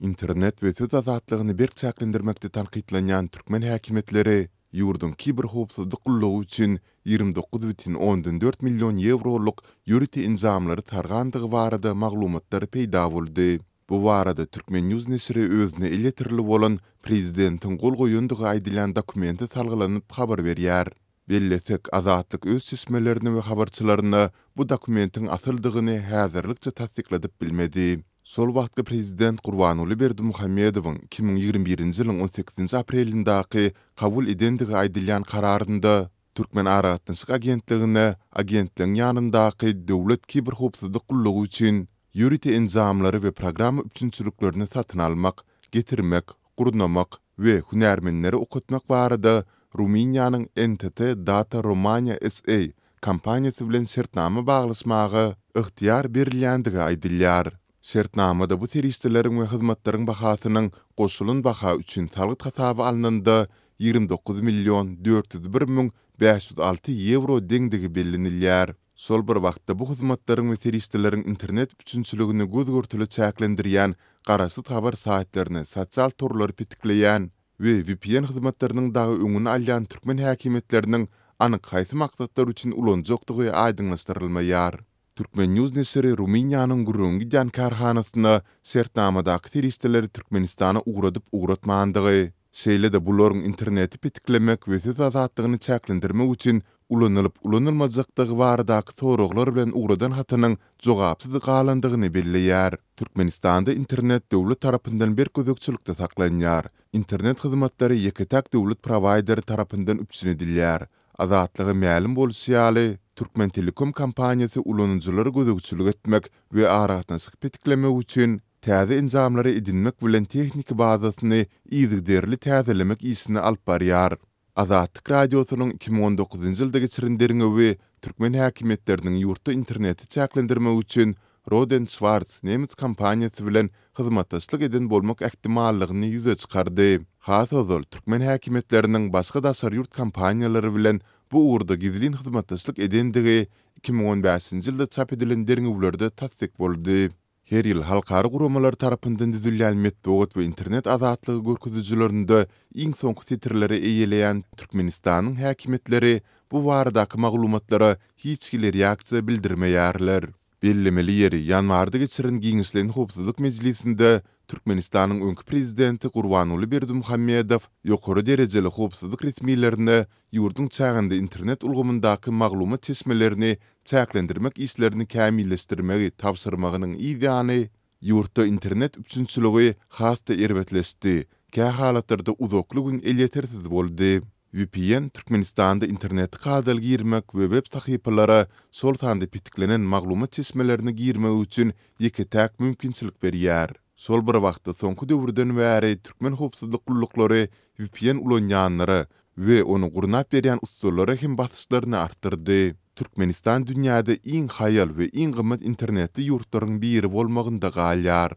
Internet we söz azatlygyny berk çäklendirmekde tankytlanýan türkmen häkimiýetleri ýurduň kiberhowpsuzlyk gullugy üçin 29,4 million ýewrolyk ýörite enjamlary sargandygy barada maglumatlar peýda boldy. Bu barada Turkmen. News neşiri özüne elýeterli bolan prezidentiň gol goýandygy aýdylýan dokumente salgylanyp habar berýär. Bellesek, Azatlyk öz çeşmelerine we habarçylaryna bu dokumentiň asyldygyny häzirlikçe tassykladyp bilmedi. Şol wagtky prezident Gurbanguly Berdimuhamedowyň 2021-nji ýylyň on sekizinji aprelindäki kabul edendigi aýdylýan kararynda Türkmenaragatnaşyk agentligine agentligiň ýanyndaky Döwlet kiberhowpsuzlyk gullugy üçin ýörite enjamlary we programma üpjünçiliklerini satyn almak, getirmek, gurnamak we hünärmenleri okatmak barada Rumyniýanyň NTT Data Romania SA kompaniýasy bilen şertnama baglaşmaga ygtyýar berilýändigi aýdylýar. Şertnamada bu serişdeleriň we hyzmatlaryň bahasynyň goşulan baha üçin salgyt hasaba alnanda 29 million 401 506 ýewro deňdigi bellenilýär. Şol bir wagtda bu hyzmatlaryň we serişdeleriň internet üpjünçiligini göz-görtele çäklendirýän garaşsyz habar saýtlaryny, sosial torlary petikleýän we vpn hyzmatlarynyň dagy öňüni alýan türkmen häkimiýetleriniň anyk haýsy maksatlar üçin ulanjakdygy aýdyňlaşdyrylmaýar. Turkmen. News neşiri Rumyniýanyň gürrüňi gidýän kärhanasyna şertnamadaky serişdeleri Türkmenistana ugradyp-ugratmandygy, şeýle-de bularyň interneti petiklemek we söz azatlygyny çäklendirmek üçin ulanylyp-ulanylmajakdygy baradaky soraglar bilen ugradan hatynyň jogapsyz galandygyny belleýär. Türkmenistanda internet döwlet tarapyndan berk gözegçilikde saklanýar. Internet hyzmatlary ýeke-täk döwlet prowaýderi tarapyndan üpjün edilýär. Azatlyga mälim bolşy ýaly, Türkmentelekom kompaniýasy ulanyjylara gözegçilik etmek we aragatnaşyk petiklemek üçin täze enjamlary edinmek bilen tehniki bazasyny yzygiderli täzelemek işini alyp barýar. Azatlyk Radiosynyň 2019-njy ýylda geçiren derňewi türkmen häkimiýetleriniň ýurtda interneti çäklendirmek üçin Rohde and Schwarz nemes kompaniýasy bilen hyzmatdaşlyk eden bolmak ähtimallygyny ýüze çykardy. Has ozal, türkmen häkimiýetleriniň başga daşary ýurt kompaniýalary bilen bu ugurda gizlin hyzmatdaşlyk edendigi 2015-nji ýylda çap edilen derňewlerde tassyk boldy. Her ýyl halkara guramalary tarapyndan düzülýän metbugat we internet azatlygy görkezijilerinde iň soňky setirleri eýeleýän Türkmenistanyň häkimiýetleri bu baradaky maglumatlara hiç hili reaksiýa bildirmeýärler. Bellemeli ýeri, ýanwarda geçiren giňişleýin howpsuzlyk mejlisinde Türkmenistanyň öňki prezidenti Gurbanguly Berdimuhamedow ýokary derejeli howpsuzlyk resmilerine ýurduň çäginde internet ulgamyndaky maglumat çeşmelerini çäklendirmek işlerini kämilleşdirmegi tabşyrmagynyň yz ýany, ýurtda internet üpjünçiligi has-da erbetleşdi, kähalatlarda uzakly gün elýetersiz boldy. Vpn Türkmenistanda internete kadaly girmek we web sahypalara, şol sanda petiklenen maglumat çeşmelerine girmek üçin ýeke-täk mümkinçilik berýär. Şol bir wagtda, soňky döwürden bäri türkmen howpsuzlyk gulluklary vpn ulanýanlara we ony gurnap berýän ussalara hem basyşlaryny artdyrdy. Türkmenistan dünýäde iň haýal we iň gymmat internetli ýurtlaryň biri bolmagynda galýar.